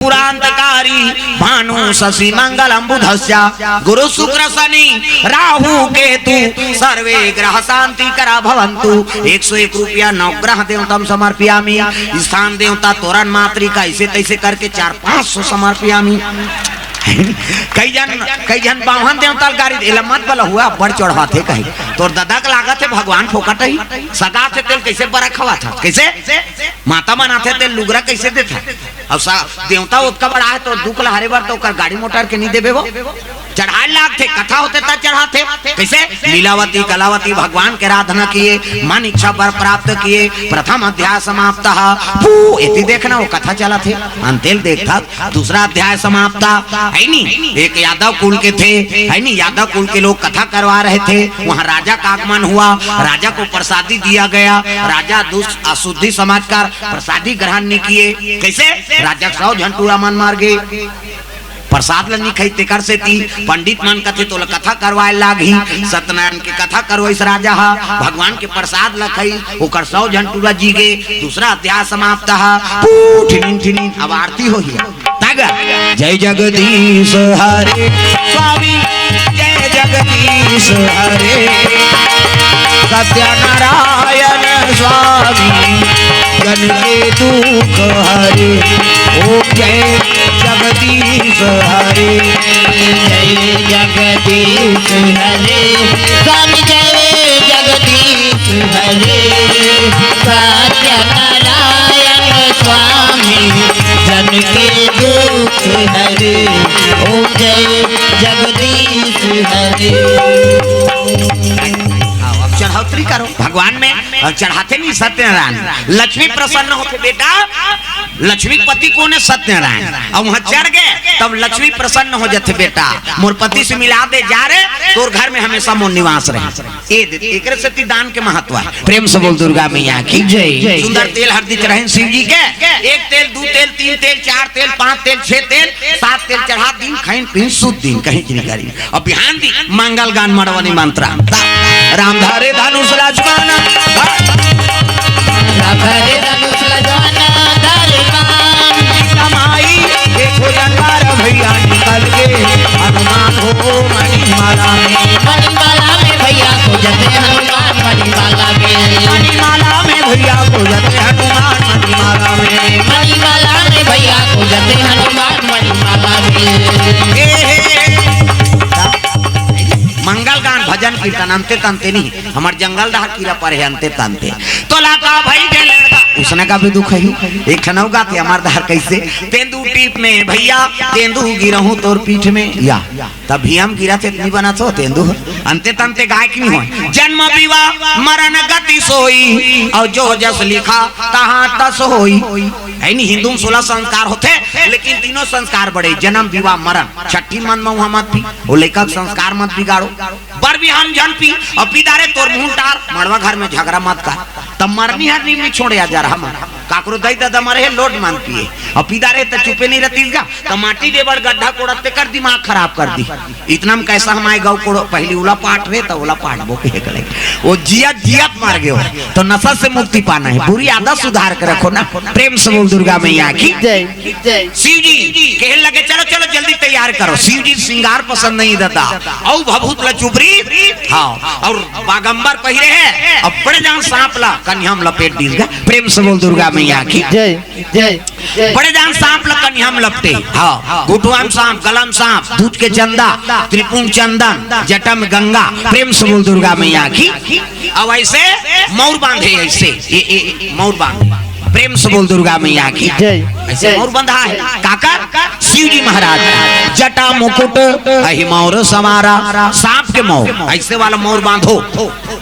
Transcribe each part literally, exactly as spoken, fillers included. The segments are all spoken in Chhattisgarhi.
पुरांतकारी भानु शशि मंगलम बुधस्य गुरु शुक्र शनि राहु केतु सर्वे ग्रह शांति करा भवंतु। एक सौ एक रुपया नवग्रह देवतम समर्पयामी। स्थान देवता तोरण मातृका ऐसे तैसे करके चार पाँच सौ समर्पयामी। कई जन, कई जन बावन देवता ल गारी, एला मत बला हुआ, बड़ चढ़वाथे कही। तोर ददा के लागत हे भगवान फोकट ही, सगा थे तेल कैसे बरा खवाथा, कैसे माता मनाथे तेल लुगरा कैसे देथा? अब सा देवता ओतका बड़ा हे तो दुख ला हरे बर तो ओकर गाड़ी मोटर के नहीं देबे वो। चढ़ाए लागथे, कथा होथे त चढ़ाथे। कैसे? लीलावती कलावती भगवान के आराधना किए, मन इच्छा वर प्राप्त किए। प्रथम अध्याय समाप्त। पू, एती देखना वो कथा चलत हे, अंतेल देखत दूसरा अध्याय समाप्त। है नी, एक यादव कुल के थे, है नी, यादव कुल के लोग कथा करवा रहे थे। वहाँ राजा का आगमन हुआ, राजा को प्रसादी दिया गया। राजा दुष्ट अशुद्धि समाज का प्रसादी ग्रहण नहीं किए। कैसे? राजा सौ झन टूरा मन मार गए। प्रसाद ल नहीं खाई, तेकर सेती पंडित मन कथे तोला कथा करवाए लागही। सत्यनारायण के कथा करवाइस राजा हा, भगवान के प्रसाद ल खाई, ओकर सौ झन टूरा जी गे। दूसरा अध्याय समाप्त हा। पू, ठिनिन ठिनिन, अब आरती होही। तग जय जगदीश हरे स्वामी, जय जगदीश हरे सत्यनारायण स्वामी, जन के दुख हरे। ओ जय जगदीश हरे, जय जगदीश हरे, स्वामी जय जगदीश हरे, सत्यनारायण स्वामी, जन के दुख हरे। ओ जय जगदीश हरे। आओ, अब चढ़ौतरी करो भगवान में। और चढ़ाते नहीं सत्यनारायण, लक्ष्मी प्रसन्न होते बेटा। लक्ष्मी पति कोन हे? सत्यनारायण। अब वहाँ चढ़ गए तब लक्ष्मी प्रसन्न हो जाते, बेटा मोर पति से मिला दे, जा रे, तोर घर में हमेशा मोर निवास रहे। ये दे, एकरे सेती दान के महत्व हे। प्रेम से बोल दुर्गा मैया की जय। सुंदर तेल हरदी चढ़ाइन शिव जी के, एक तेल, दू तेल, तीन तेल, चार तेल, पाँच तेल, छह तेल, सात तेल चढ़ा दिन, खाइन पीन सुत दिन, कहीं नहीं करी। अब बिहान दी मंगल गान मड़वनी मंत्र। राम धरे धनुष लक्ष्मण, राम धरे धनुष लक्ष्मण धरे बाण। सीता माई देखो जंगार भैया निकल के, हनुमान हो मणिमाला में। मणिमाला में भैया खोजते हनुमान मणिमाला में। मणिमाला में भैया खोजते हनुमान मणिमाला में। मणिमाला में भैया खोजते हनुमान मणिमाला में। हे, हे। मंगल गान भजन कीर्तन अंते तंते नहीं, हमर जंगल डहर कीरा परे हे अंते तंते। तोला का भई गे लड़का, उसने का भी दुख है। एक ठन अउ गाथे हमर डहर कैसे, तेंदू टीप में भैया, तेंदू गिरहूं तोर पीठ में। या, तब भी हम गिरा थे, इतनी बना तो तेंदू। अंते तंते गाय की नहीं हो। जन्म विवाह मरण गति सोई, और जो जस लिखा तहाँ तस होई। है नहीं, हिंदू में सोलह संस्कार होते, लेकिन तीनों संस्कार बड़े, जन्म विवाह मरण। छठी मन में वहाँ मत पी, वो लइका के संस्कार मत बिगाड़ो। बर भी हम झन पी, अब पी डारे तोर मुंह टार, मड़वा घर में झगड़ा मत कर। तब मरनी हर नीम नहीं छोड़े, आ जा रहा मन। काकरो दई ददा मरे हे, लोट मान पिए। अब पी डारे त चुपे नहीं रहती का, त माटी दे बड़ गड्ढा कोड़त तेकर दिमाग खराब कर दी। इतना में कैसा हमारे गाँव कोड़ो, पहली उला पाट रहे, त उला पाट बो के करे। वो जियत जियत मर गयो, तो नशा से मुक्ति पाना है, बुरी आदत सुधार के रखो ना। प्रेम से बोल दुर्गा मैया की। जय। शिव जी कहे लगे, "चलो, चलो, जल्दी तैयार करो।" शिव जी श्रृंगार पसंद नहीं रहता, अउ भभूत ला चुबरी, हाँ, और बागंबर पहिरे है, अब बड़े जान सांप ला कन्हैया में लपेट दीस गा। प्रेम से बोल दुर्गा मैया की। जय, जय, जय। बड़े जान सांप ला कन्हैया में लपटे, हाँ, घुटुआ में सांप, गला में सांप, दूध के चंदा, त्रिपुंड चंदन, जटा में गंगा। प्रेम से बोल दुर्गा मैया की। अब ऐसे मौर बांधे, ऐसे, ये, ये, मौर बांधे। प्रेम से बोल दुर्गा मैया की। जय। ऐसे जय। मौर बंधा है। काकर? शिव जी महाराज। जटा मुकुट अहि मौर संवारा, सांप के मौर, ऐसे वाला मौर बांधो।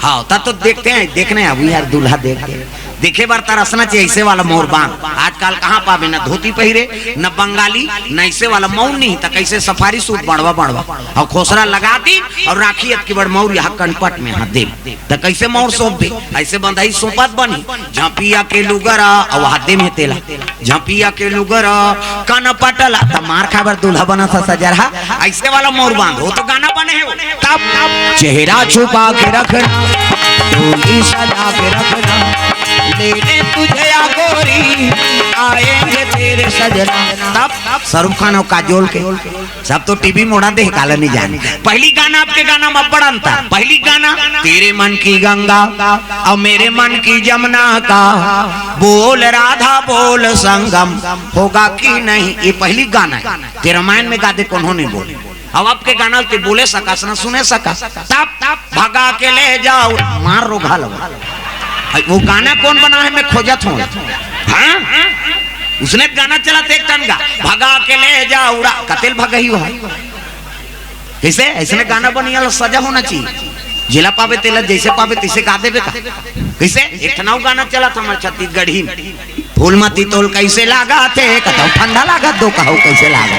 हाँ, तब तो देखते हैं, देखने अब यार दूल्हा देख के। देखे बर तरसना चाहिए ऐसे वाला मौर बांध। आजकल कहाँ पावे, न धोती पहिरे, न बंगाली, न ऐसे वाला मौर नहीं, त कैसे सफारी सूट बड़वा बड़वा। और खोसरा लगा दी और राखी अतकी बड़ मौर यहाँ कनपट में हाथ दे। त कैसे मौर सौंप दे? ऐसे बंधाई सौंपत बनी। झपिया के लुगरा, अउ हाथे में तेला। झपिया के लुगरा, कनपट ला, त मार खाए बर दूल्हा बना सा सजरहा। ऐसे वाला मौर बांध, वो तो गाना बने है वो। तब, तब चेहरा छुपा के रखना, डोली सजा के रखना, लेने तुझे या गोरी, आएंगे तेरे सजना। तब शाहरुख खान अउ काजोल के, सब तो टीवी मोड़ा दे, काला नहीं जाने। पहली गाना, अब के गाना में बड़ा अंतर। पहली गाना, तेरे मन की गंगा, अउ मेरे मन की जमुना का, बोल राधा बोल संगम, होगा कि नहीं। ये पहली गाना हे, ते रामायण में गा दे, कोनो नहीं बोले। अब, अब के गाना ते बोले सकस ना, सुने सकस। तब, तब भगा के ले जाओ, मार रोघा लगा। भाई, वो गाना कौन बना है, मैं खोजत हूँ। हाँ, उसने गाना चला, एक टन गा, भगा के ले जाओ उड़ा, कते ल भगही हो। कैसे? ऐसने गाना बनिया ला सजा होना चाहिए। जेला पावे तेला, जैसे पावे तैसे गा देबे का। कैसे? एक ठन अउ गाना चला था हमारे छत्तीसगढ़ी में, फूल मती तोल कैसे लागा थे, कतौ ठंडा लागा दो, कहो कैसे लागा।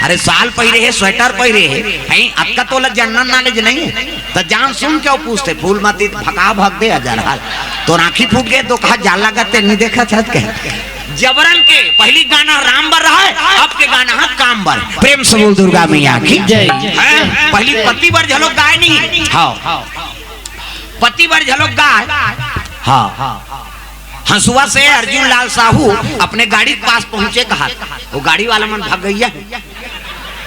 अरे, साल पहिरे हे, स्वेटर पहिरे हे, हैं, अतका तोला जनरल नॉलेज नहीं है। त जान सुन के वो पूछते, फूल मती भका भग दे हजार हाल। तो आँखी फूट गए, दो कहा जाल लागा ते नहीं देखा छत के। जबरन के पहली गाना राम बर रहा है, अब के गाना है काम बर। प्रेम से बोल दुर्गा मैया की जय। हैं? पहली पति बर झलोक गाय नहीं। हाँ, पति बर झलोक गाय। हाँ, हंसुआ से अर्जुन लाल साहू अपने गाड़ी के पास पहुंचे कहा, वो गाड़ी वाला मन भग गई है।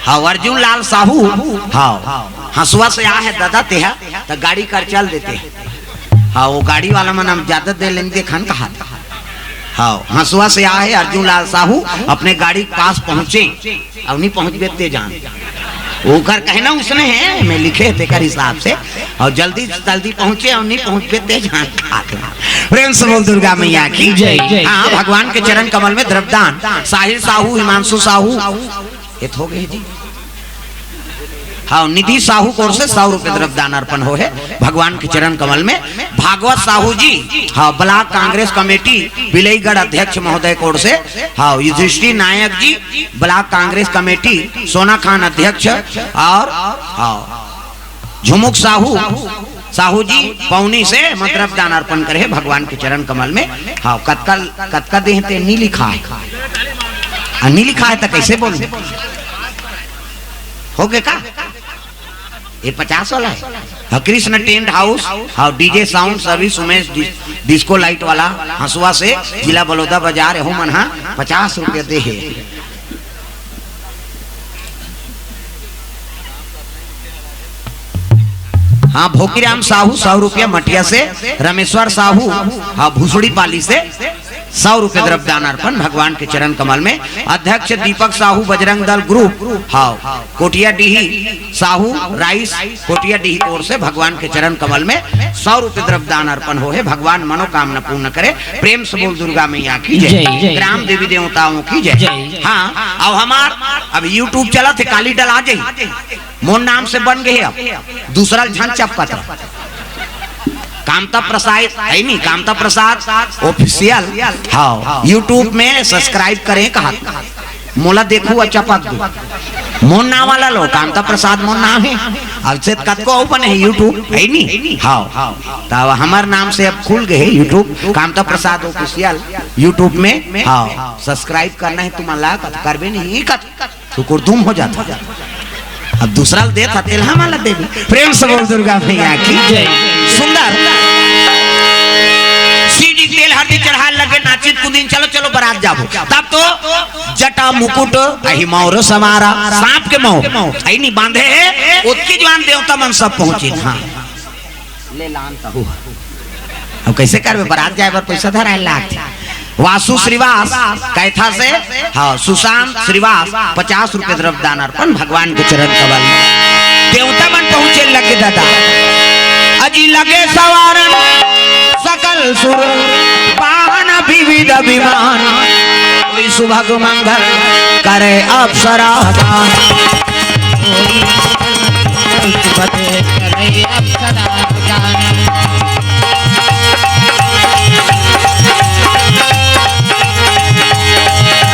हाँ, अर्जुन लाल साहू। हाँ, हंसुआ से आ है दादा तेहा, तो गाड़ी कर चल देते हैं। हाँ, वो गाड़ी वाला मन हम ज्यादा देर लेंगे खान कहा। हाँ, हंसुआ से आ है अर्जुन लाल साहू, अपने गाड़ी के पास पहुंचे, अब नहीं पहुंचबे ते जान। ओकर कहना उसने है, मैं लिखे तेकर हिसाब से, और जल्दी जल्दी पहुंचे और नहीं पहुंचबे ते जान। प्रेम से बोल दुर्गा मैया की जय। हाँ, भगवान के चरण कमल में द्रव्यदान, साहिल साहू, हिमांशु साहू, ये तो हो गए जी। हाँ, निधि साहू कोर से सौ रुपये द्रव्यदान अर्पण हो है भगवान के चरण कमल में। भागवत साहू जी, हाँ, ब्लॉक कांग्रेस कमेटी बिलईगढ़ अध्यक्ष महोदय कोर से, हाँ, युधिष्ठिर नायक जी, ब्लॉक कांग्रेस कमेटी सोना खान अध्यक्ष, और, हाँ, झुमुक साहू, साहू जी पौनी से द्रव्यदान अर्पण करे भगवान के चरण कमल में। हाँ, कतका, कतका देह ते नी लिखा है, आ, नी लिखा है तो कैसे बोलूं? हो गए का? ये पचास वाला है। हाँ, कृष्ण टेंट हाउस, हाँ, डीजे साउंड सर्विस, उमेश डि-, डिस्को लाइट वाला, हंसुआ से, जिला बलौदा बाजार, हो मन, हाँ, पचास रुपया दे है। हाँ, भोकीराम साहू सौ रुपया मटिया से, रमेश्वर साहू, हाँ, भूसड़ी पाली से सौ रुपये द्रव्यदान अर्पण भगवान के चरण कमल में। अध्यक्ष दीपक साहू बजरंग दल ग्रुप, हाँ, कोटिया डीही साहू राइस, कोटिया डीही ओर से भगवान के चरण कमल में सौ रुपये द्रव्यदान अर्पण हो है। भगवान मनोकामना पूर्ण करे। प्रेम से बोल दुर्गा मैया की जय, जय, जय। ग्राम देवी देवताओं की जय। जय। हाँ, अब हमार, अब YouTube चला थे, काली डला जाई। मोर नाम से बन गए, अब दूसरा झन चपकत रह। कामता प्रसाद है नहीं, कामता प्रसाद ऑफिशियल। हाँ, YouTube में सब्सक्राइब करें कहा, मोला देखू अच्छा पक दू। मोर नाम वाला लो, कामता प्रसाद मोर नाम है। अब से कतको अउ बने है YouTube, है नहीं? हाँ, तब हमार नाम से अब खुल गए है YouTube, Kamta Prasad official YouTube में। हाँ, सब्सक्राइब करना है तुम्हारा, कत करबे नहीं कत। सुकुरदुम हो जाता। अब दूसरा ल देत हा, तेलहा माला देवी। प्रेम से बोल दुर्गा मैया की जय। सुंदर। शिव जी तेल हरदी चढ़ाए लगे, नाचित कुदिन, चलो, चलो, बरात जाबो। तब तो जटा मुकुट, अहि मौर समारा, सांप के मौर, अहि नहीं बांधे है, ओतकी जुआन देवता मन सब पहुंचे। हाँ। ले लान तहु। अब कैसे करबे, बरात जाए बर पैसा धराए लागथे। वासु श्रीवास कैथा से, हाँ, सुशांत श्रीवास पचास रुपये द्रव्य दान अर्पण भगवान के चरण कमल। देवता मन पहुंचे लगे दादा। अजी लगे सवारन सकल सुर वाहन विविध विमान। कोई सुभग मंगल करे अप्सरा दान।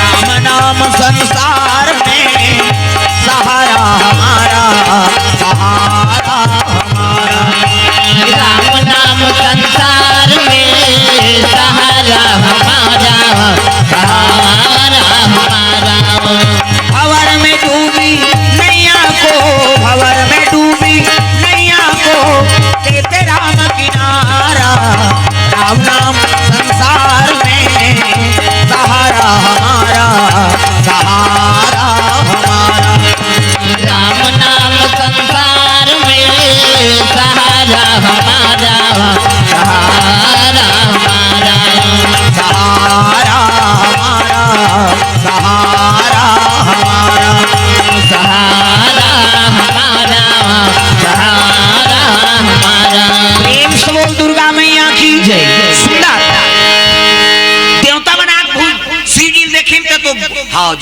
राम नाम संसार में सहारा हमारा, सहारा हमारा। राम नाम संसार में सहारा हमारा, सहारा हमारा। भंवर में डूबी नैया को, भंवर में डूबी नैया को, देते राम की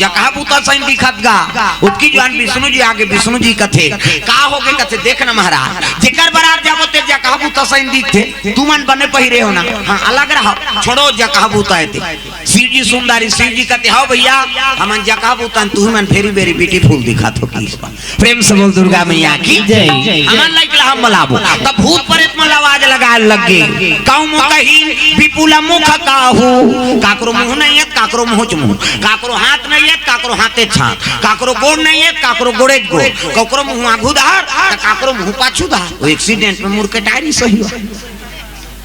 जकहा बूता सही दिखत गा। उतकी जुवार विष्णु जी आगे, विष्णु जी कथे, "का होगे?" कथे, "देख न महाराज, जेकर बरात जाबो ते जकहा बूता सही दिखथे, तुमन बने पहिरे हो ना, हाँ, अलग रहो, छोड़ो जकहा बूता हे ते।" शिव जी सुंदरी, शिव जी कथे, "हव भइया, हमन जकहा बूता हन, तुमन very very beautiful दिखत हो।" कि प्रेम से बोल दुर्गा मैया की जय। हमन लइक ला हम बलाबो। तब भूत प्रेत मन ला आवाज लगाए लग गे, "कहूँ मुँह कही विपुल मुख काहू।" काकरो मुँह नहीं हे, काकरो मुँह च मुँह, काकरो हाथ नहीं हे, काकरो हाथे च हाथ, काकरो गोड़ नहीं हे, काकरो गोड़े च गोड़, काकरो मुँह आगू धार, त काकरो मुँह पाछू धार। वो accident में मुड़ के डायरी सही हो।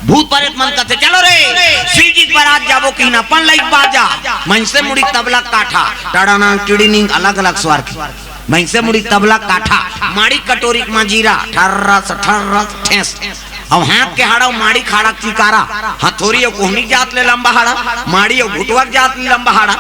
भूत प्रेत मन कथे, "चलो रे, शिव जी के बरात जाबो किहिन, अपन लइक बाजा।" मइनसे मुड़ी तबला काठा, टड़ाना टिड़िनिंग, अलग-अलग स्वर के। मइनसे मुड़ी तबला काठा, माड़ी कटोरी के मजीरा, ठर्रस, ठर्रस, ठेस। अउ हाथ के हाड़ा, माड़ी खाड़ा के चिकारा, हथोरी अउ कोहनी जात ले लंबा हाड़ा, माड़ी अउ घुटवा के जात ले लंबा हाड़ा,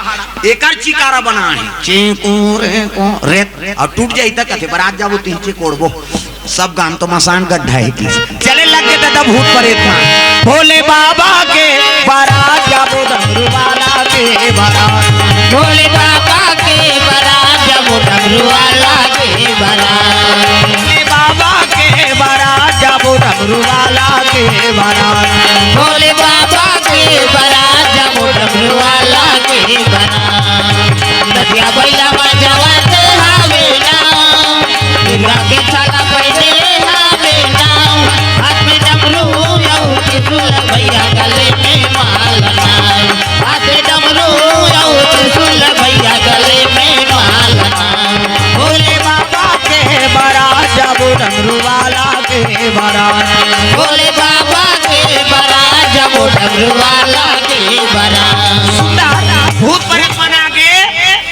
एकर चिकारा बना हे। चें को रे को रे, अउ टूट जाही त कथे, "बरात जाबो तिहिचे कोड़बो।" सब गान तो मसान गड्ढा हे कि चले लग गे दादा भूत प्रेत मन। भोले बाबा के बरात जाबो डमरू वाला के बरात। भोले बाबा के बरात जाबो डमरू वाला के बरात। भोले बाबा के बरात जाबो डमरू वाला के बरात। भोले बाबा के बरात जाबो डमरू वाला के बरात। नदिया बइला मा जावत हावे ना। दुर्गा के छाला पहिरे हावे ना, हाथ में डमरू अउ त्रिशूल भइया गले में माला ना, हाथ में डमरू अउ त्रिशूल भइया गले में माला ना। भोले बाबा के बरात जाबो डमरू वाला के बरात। भोले बाबा के बरात जाबो डमरू वाला के बरात। सुंदर भूत प्रेत मन आगे,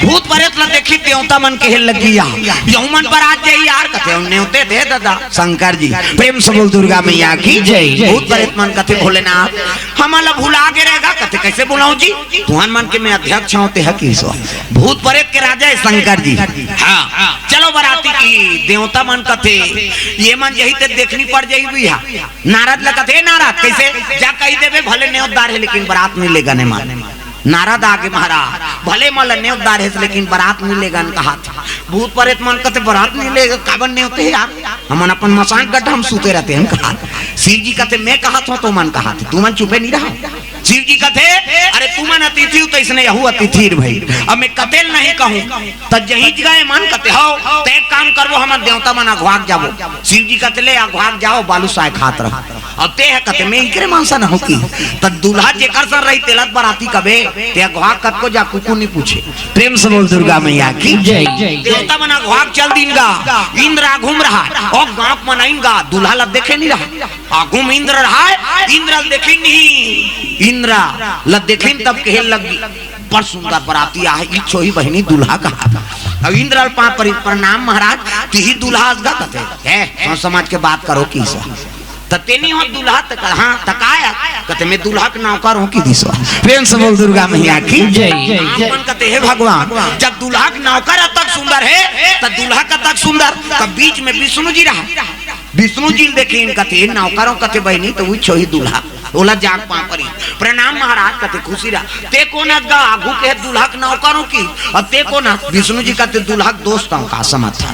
भूत प्रेत ला देखी देवता मन कहे लगी, "या, यहू मन बरात जाही यार।" कथे, "नेवते दे दादा शंकर जी।" प्रेम से बोल दुर्गा मैया की जय। भूत प्रेत मन कथे, "भोलेनाथ, हमन ला भुला गे रहे गा।" कथे, "कइसे भुलाहूँ जी? तुहन मन के मैं अध्यक्ष हँव, तेहा किहिस।" भूत प्रेत के राजा हे शंकर जी। हाँ, चलो बराती की देवता मन कथे, "ये मन जाही ते देखनी पड़ जाही भइया।" नारद ला कथे, "नारद, कइसे?" "जा कहि देबे, भले नेवतदार हे, लेकिन बरात नइ लेगन एमन।" नारद आगे, "महाराज, भले एमन ला नेवतदार हे, लेकिन बरात नइ लेगन," कहाथे। भूत प्रेत मन कथे, "बरात नइ लेगन, काबर नेवते हे यार? हमन अपन मसान गड्ढा म सूते रहितेन," कहाथे। शिव जी कथे, "मैं कहत हँव त ओमन कहाथे, तुमन चुपे नइ रहव।" शिव जी कथे, "अरे तुमन अतिथि हो त अइसने यहू अतिथि हे भई, अब मैं कतेल नहीं कहूँ।" त जहीं जगह एमन कथे, "हव, त एक काम करबो, हमन देवता मन अघवा के जाबो।" शिव जी कथे, "ले अघवा के जाव, बालूसाय खात रह।" अब तेह कथे, "मैं इकरे मन सन हँव कि?" त दूल्हा जेकर सन रही तेला त बराती कबे, ते अघवा के कतको जा कुकु नइ पूछे। प्रेम से बोल दुर्गा मैया की जय। देवता मन अघवा के चल दिन गा, इंद्र आघू म रहय, अउ गाँव के मन आइन गा, दूल्हा ला देखे नइ रहय। आघू म इंद्र रहय, इंद्र ला देखे नहीं। इंद्र ला देखिन तब कहे लगी, "बड़ सुंदर बराती आहे, इही होही बहिनी दूल्हा कहाथे।" अब इंद्र ला पाँव परी, "प्रणाम महाराज, तिही दूल्हा अस गा?" कथे, "हे, सोच समझ के बात करो किहिस।" "त तें नइ हो दूल्हा?" त कहा, "हाँ, त काय?" कथे, "मैं दूल्हा के नौकर हँव," किहिस। प्रेम से बोल दुर्गा मैया की जय। आप मन कथे, "हे भगवान, जब दूल्हा के नौकर अतक सुंदर हे, त दूल्हा कतक सुंदर?" त बीच में विष्णु जी रहय। विष्णु जी ल देखिन कथे, "नौकर हँव," कथे, "बहिनी, त उही होही दूल्हा।" ओला जाके पाँव परी, "प्रणाम महाराज," कथे, "खुशी रह। तें कोन अस गा?" "आघू के दूल्हा के नौकर हँव कि।" "अउ तें कोन अस?" विष्णु जी कथे, "दूल्हा के दोस्त हँव।" का समझ था?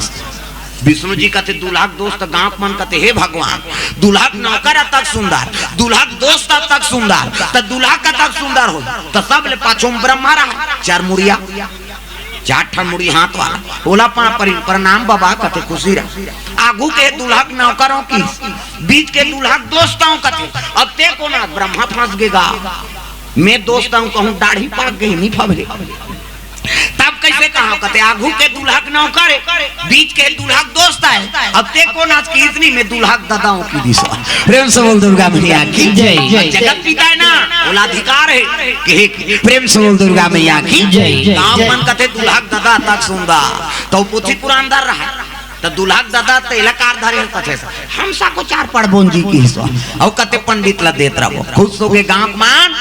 विष्णु जी कथे, "दूल्हा के दोस्त।" गाँव के मन कथे, "हे भगवान, दूल्हा के नौकर अतक सुंदर, दूल्हा के दोस्त अतक सुंदर, त दूल्हा कतक सुंदर होही?" त सब ले पाछू म ब्रह्मा रहय, चार मुड़िया। चार ठन मुड़ी हाथ वाला, ओला पाँव परी, "प्रणाम बबा," कथे, "खुशी रह। आघू के दूल्हा के नौकर हँव कि, बीच के दूल्हा के दोस्त हँव," कथे, "अब तें कोन अस?" ब्रह्मा फँस गे गा, "मैं दोस्त हँव कहूँ, दाढ़ी पाक गे, नइ फबे।" "तब कइसे कहा?" कथे, "आघू के दूल्हा के नौकर हे, बीच के दूल्हा के दोस्त हे, अब तें कोन अस?" किहिस नहीं, "मैं दूल्हा के ददा हँव," किहिस। प्रेम से बोल दुर्गा मैया की जय। जगत पिता हे ना, ओला अधिकार हे, कहे कि प्रेम से बोल दुर्गा मैया की जय। गाँव मन कथे, "दूल्हा के ददा अतक सुंदर।" त ओ पोथी पुरान धर रहय, त दूल्हा के ददा तेला काबर धरे हस? कथे, "हम साको चार पड़बोन जी," किहिस। अउ कते पंडित ला देत रहिबो, खुश होके गाँव के मन।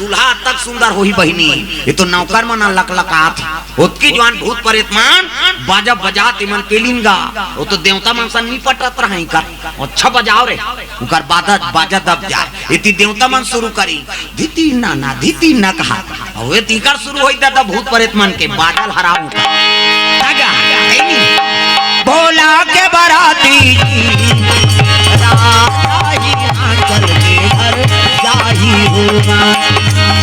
दूल्हा तक सुंदर होही बहिनी, ये तो नौकर मन लकलकात हे। ओतकी जुवान भूत परेत मन बाजा बजात एमन पेलिन गा। वो तो देवता मन सन नी पटत रहय का। अच्छा बजाव रे, उकर बाजा, बाजा दब जाय। एती देवता मन शुरू करी, धिती ना ना, धिती ना कहा। अउ ये तीकर शुरू होई दादा भूत परेत मन के बाजा ल हराव। आगा, ऐनी। भोला के बराती जी, राजा हिमाचल के घर जाही होगा।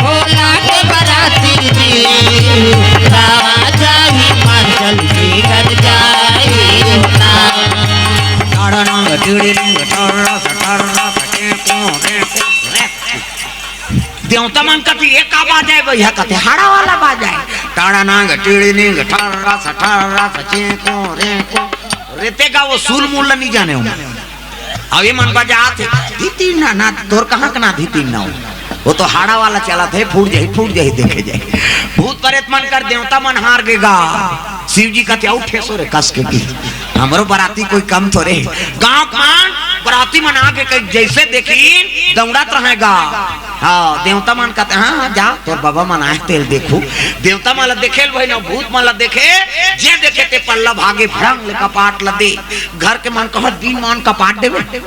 भोला के बराती जी, राजा हिमाचल के घर जाही होगा। टाड़ा नांग टिड़ी निंग टाड़ा सा टाड़ा सा टेको टेको। देवता मन कथे, "ये का बाजा हे भैया?" कथे, "हाड़ा वाला बाजा हे।" टाड़ा नांग टिड़ी निंग टाड़ा सा टाड़ा सा चेको रेको। रेते गा वो सूल मूल ल नी जाने हो। अब ये मन बजात हे, "धिती ना ना, तोर कहाँ के ना धिती ना हो?" वो तो हाड़ा वाला चलत हे, फूट जाही, फूट जाही, देखे जाही। भूत परेत मन कर देवता मन हार गे गा। शिव जी कथे, "अउ ठेसो रे कस के की, हमरो बराती कोई कम थोरे।" गाँव के मन बराती मन आगे कहीं जैसे देखी दौड़त रहय गा। हाँ, देवता मन कथे, "हाँ, हाँ, जा, तोर बाबा मन आय तेल देखू।" देवता मन ला देखे ल भाई ना, भूत मन ला देखे, जे देखे ते पल्ला भागे, भड़ंग ले कपाट ला दे। घर के मन कहत, "दिन मान कपाट देवे।"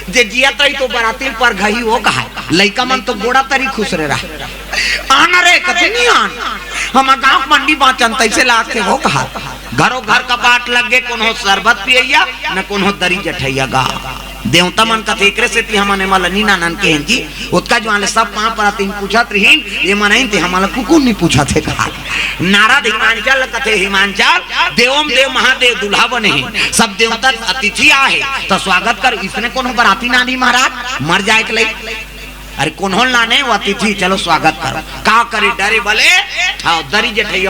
जे जियत रही तो बराती पर घही वो कहा, लइका मन तो गोड़ा तरी खुसरे रहा। आना रे, कथे नी आन। हम गाँव मंडी बाँचन तैसे लागथे वो कहा। घरो घर कपाट लग गे, कोनो शरबत पियैया, न कोनो दरी जठैया गा। देवता मन कथे, "एकरे सेती हमन एमा ल नी नानन के हन जी।" ओतका जुवान ले सब पाँव परत रहिन, पूछत रहिन, ये मन आइन ते हमन ल कुकुर नी पूछत हे कहा। नारद हिमांचल ल कथे, "हिमांचल, देवम देव महादेव दूल्हा बने हे, सब देवता अतिथि आए हे, त स्वागत कर, इसने कोनो बराती नानी महाराज, मर जाए के लई।" अरे कोनो ल नाने वो अतिथि, चलो स्वागत करो। का करे डरे बले, हाँ, दरी जठैया